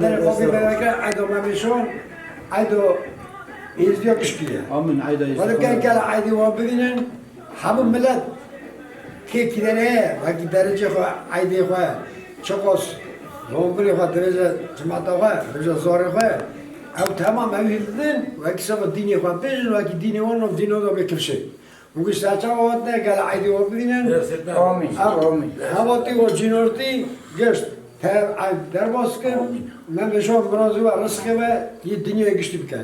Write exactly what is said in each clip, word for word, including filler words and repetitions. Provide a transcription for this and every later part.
Xwedî bereke eyda Memê Şivan, eyda Êzdiya gişkî ye. Amin, eyda Êzdiya. Xwedî gel gel eydê wan bibînin, hemû milet kê kî derê ye, wekî derecê xwe, eydê xwe, çiqas zombilê xwe, dirêje cimata xwe, dirêje zarê xwe, ew temam ew hîl didin, wekî seba dînê xwe bêjin, wekî dînê wan nav dîna da bê kifşê. Û gişt çawa hatine gel eydê wan bibînin. Amîn. Em Amîn. Hevatî û cînortî gişt tev eyd derbas kin. Amîn. Memê Şivan mirazê we rizqê we yê dinyayê giştî bikin.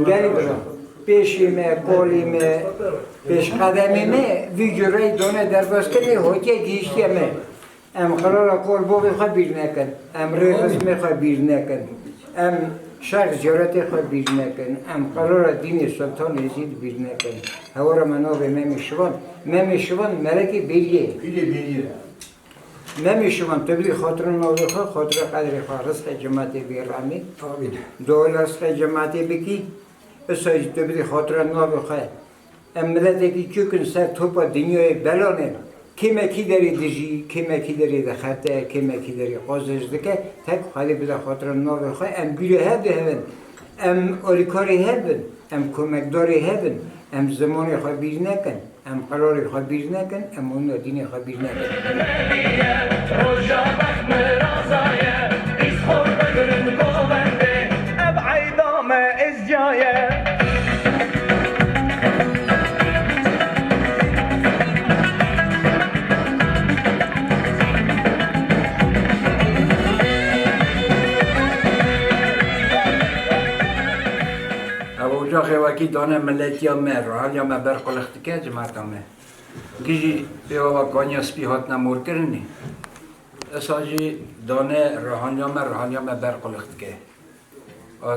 Gelî bira, pêşî me, kolî me, pêşqedemê me, vî cureyî done derbaskirê hotiye gihîştiye me. Em qirara kol bovê xwe bîr nekin, em rê rizmê xwe bîr nekin, em şerq cêretê xwe bîr nekin, em qirara dînê Sultan Êzîd bîr nekin. Hewara me navê Memê Şivan, Memê Şivan melekê bêriyê. Pîrê bêriyê. Memê Şivan, tu bidî xatira navê xwe, xatira qedrê xwe, rizqê cimatê bêremê. Amîn. Dua li rizqê cimatê bikî, isa jî tu bidî xatira navê xwe. Em miletekî çûk in ser topa dinyayê belan in. Kê me kî derê dijî, kê me kî derê dixebite, kê me kî derê qazanc dike, tek Xwedê bide xatira navê xwe, em bîrê hev de hev in. Em alîkarê hev bin, em komekdarê hev bin, em zimanê xwe bîr nekin. Em qirarê xwe bîr nekin, em wina dînê xwe bîr nekin. Roja bex miraza ye, îsxor bigirin govendê, ev eyda me êzdiya ye. Ev ocaxê wekî dane miletiya me, rohaniya me ber qulix dike, cimata me. Gijî pêva kaniya spî hatine morkirinê. Esa jî dane rihaniya me, rihaniya me ber qulix dike. A,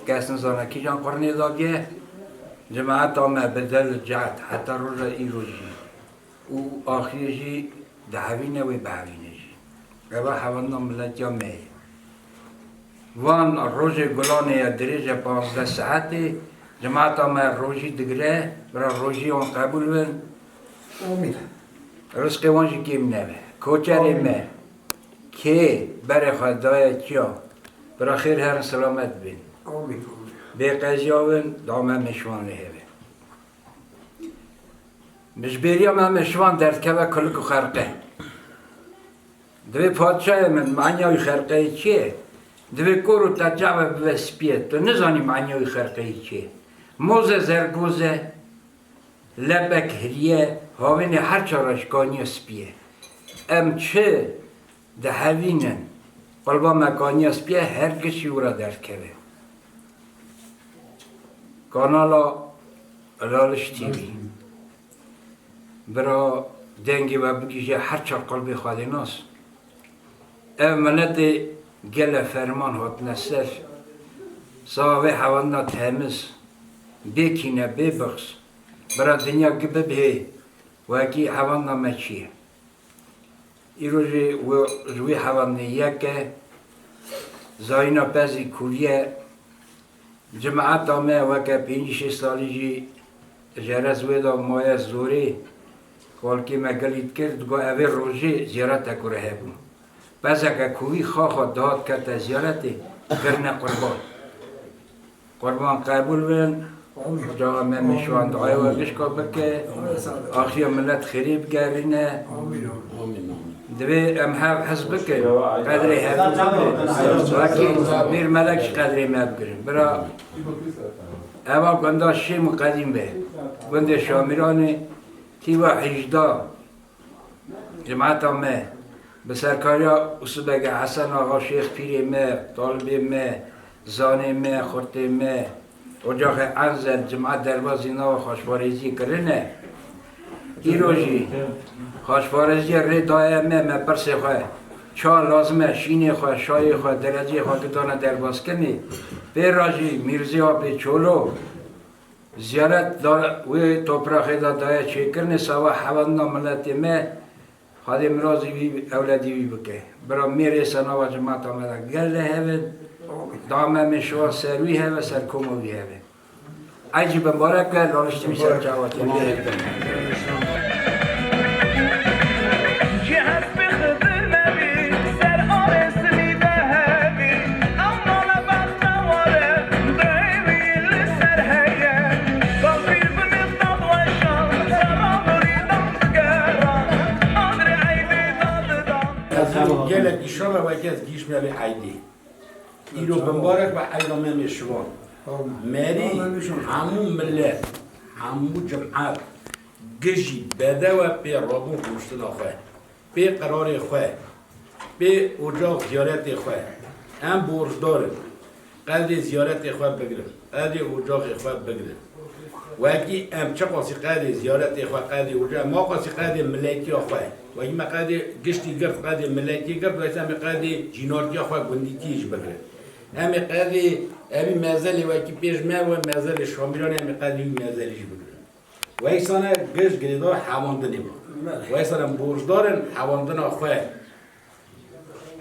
kes nizane kîjan qurnê dagiye, cemaeta me bi del cehd heta roja îro jî û axirê jî dihevîne wê bihevîne jî. Eva hevandina miletiya me ye. Van rojê gulanê ye, dirêj e, panzdeh saetê, cemaeta me rojî digire, bira rojî wan qebûl bin. Amîn. Rizqê wan jî kêm nebe. Koçerê Amîn. Me, kê berê xwe daye çiya, bira xêr herin selamet bin. Amîn, amîn. Bê qeziya bin, da me mêşvanê hebe. Ji bêriya me, me şivan derdikeve kulik û xerqe. Divê padşahê min, manya wî xerqeyê çi ye? Divê kor û te çav e bibe spî ye. Tu nizanî manya wî xerqeyê çi ye? Moze zergoz e, lepek hirî ye, havênê her çar e ji kaniya spî ye. Em çi dihevînin, qulba me kaniya spî ye, her giş jî wira derdikeve. Kanala Laliş T V. Bira dengê we bigihîje her çar qulbê Xwedênas. Ev miletê gele ferman hatine ser. Sawa vê hewandina temiz, bê kîne, bê bixiz. Bira dinya gi bibihê wekî hewandina me çi ye. Îro jî wi-, ji wî hevandinê yek e, Zayîna Pezî Kûliye, cemaeta me weke pêncî şêst salî jî ji Erez wê de maye zorê, xalkê me gilî dikir, digot, evê rojê ziyarete kure hebû. Pezeke kûvî xaxa dihat kete ziyaretê, kirine qurban. Qurban qebûl bin. Amîn. Cawa me mêşwan duayê we gişka bike. Axiya milet xêrê bigerîne. Amîn. Divê em hev hez bikin. Qedrê hev bikin. Wekî Mîr Melek ji qedrê me bigirin. Bira eva gunda Şêm û Qedîm be. Gundê Şamîranê tîva hejda. Cemaeta me, bi serkariya Usubege Hesen Axa, Şêx Pîrê me, talibê me, zanê me, xurtê me, ocaxê Enzel, cemaet derbazî nava xweşparêziyê kirine. Îro jî xweşparêziyê rê daye me, me pirsê xwe, ça lazim e, şînê xwe, şayê xwe, dereceyê xwe gidane derbazkirinê. Pê re jî Mîrzê Apê Çolo, Ziyaret dar wê topraxê de daye çêkirinê, sava hewandina miletê me, Xwedê mirazî wî, ewledî wî bike. Bira mêrê senava cimata me de gel de hebe, da me mêşiwa ser wî hebe, ser koma wî hebe. Ey cî bimbarek be, Laliş T V ser çawa tê. Ez gelek îşana weke ez gihîşme vê eydê. Îro bimbarek be eyda Memê Şivan. Merî hemû milet, hemû cimat, gijî bedewe pê rabûn rûniştina xwe, pê qirarê xwe, pê ocax ziyaretê xwe. Em borcdar in qedrê ziyaretê xwe bigirin, qedrê ocaxê xwe bigirin. Wekî em çiqasî qedê ziyaretê xwe, qedê oca, em maqasî qedê miletiya xwe, wekî me qedê giştî girt, qedê miletî girt, wekî em ê qedê cînartiya xwe, gundîtiyê jî bigirin. Em ê qedê evî mezelê wekî pêş me we mezelê Şamîranê, em ê qedê wî mezelê jî bigirin. Wekî sane giş girêdar hewandinê me. Wekî sane em borcdar in hewandina xwe.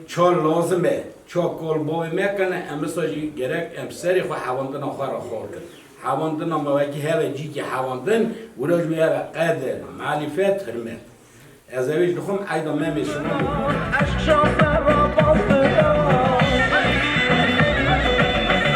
Ça lazim e, ça kal bavê me kene, em wisa jî gerek em serê xwe hewandina xwe re xal kin. Hewandina me wekî heve cîkî hewandin, wira jî wê heve qedir, marîfet, hirmet. Ez ewê jî dixwim eyda Memê Şivan. Eşq şaze ra bastira.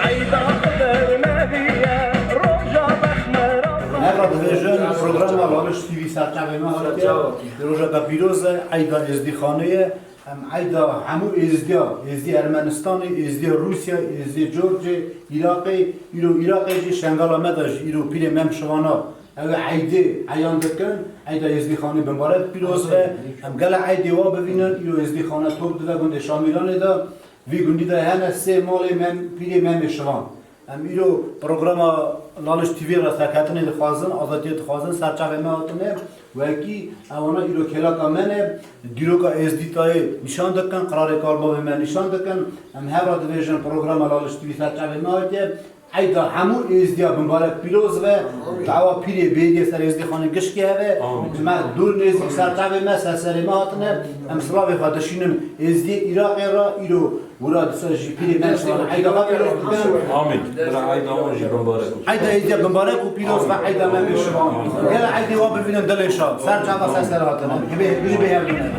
Eyda Xidir Nebiye, roja bexmera. Merhaba, dibêjin programa Laliş T V serçavê me hatiye. Serçavê. Di rojeka pîroz e, eyda Êzdîxanê ye. Em eyda hemû Êzdiya, Êzdî Ermenistanê, Êzdiya Rûsya, Êzdî Corcê, Iraqê, îro Iraqê jî Şengala me de jî îro pîrê Mem Şivana ew ê eydê eyan dikin, eyda Êzdîxanê bimbarek pîroz be. Em gele eydê wa bivînin, îro Êzdîxane top dibe gundê Şamîranê de. Vî gundî de hene sê malê Mem, pîrê Memê Şivan. Em îro programa Laliş T V re serketinê dixwazin, azadiyê dixwazin, ser çavê me hatine. Wekî ewana îro kêleka me ne, dîroka Êzdîtayê nîşan dikin, qirarê karbavê me nîşan dikin. Em hev re dibêjin programa Laliş T V ser çavê me hatiye. Eyda hemû Êzdiya bimbarek pîroz be, dawa pîrê bêriyê ser Êzdîxanê gişkê heve. Amîn. Me dûr nêzîk ser çavê me, ser serê me hatine. Em silavê xwe dişînin Êzdiyê Iraqê re, îro Wira disa jî pîrê me şivan eyda xwe pîroz bikin. Amîn. Bira eyda wan jî bimbarek. Eyda Êzdiya bimbarek û pîroz be eyda Memê Şivan. Gel eydê wa bivînin dilê şad. Ser çava ser ser hatine. Hibê, biri bê hev dune.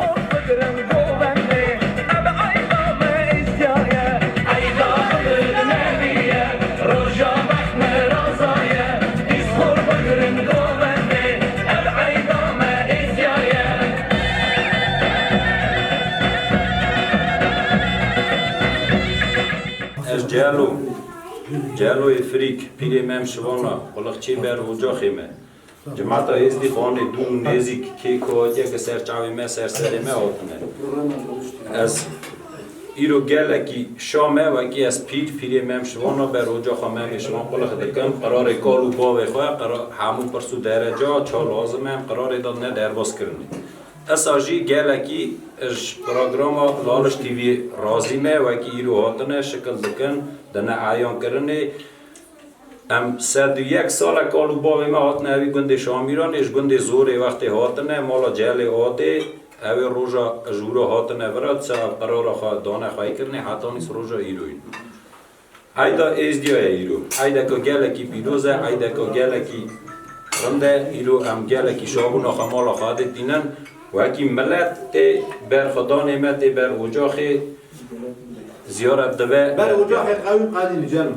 Ez Celo, Celoyê Firîk, pîrê Mem Şivana, quliqçê ber ocaxê me. Cimata Êzdîxanê dû û nêzîk kê ku hatiye ki ser çavê me, ser serê me hatine. Ez îro gelekî şa me, wekî ez pîr, pîrê Mem Şivana ber ocaxa Memê Şivan quliq dikim, qirarê kal û bavê xwe, qira-, hemû pirs û dereca ça lazim e, em qirarê de ne derbas kirinê. Esa jî gelekî ji programa Laliş T V razî me, wekî îro hatine, şikil dikin, dine eyan kirinê. Em sed û yek sal e kal û bavê me hatine evî gundê Şamîranê, ji gundê Zorê wextê hatine, mala Celê Atê, ew ê roja ji wira hatine vira, disa ev qirara xwe dane xweyî kirinê, heta nîs roja îroyî. Eyda Êzdiya ye îro. Eydeka gelekî pîroz e, eydeka gelekî rind e. Îro em gelekî şabûna xwe mala xwe dê tînin. Wekî milet tê ber xwedanê me, tê ber ocaxê ziyaret dibe. Ber ocaxê qewî qedî li Celo.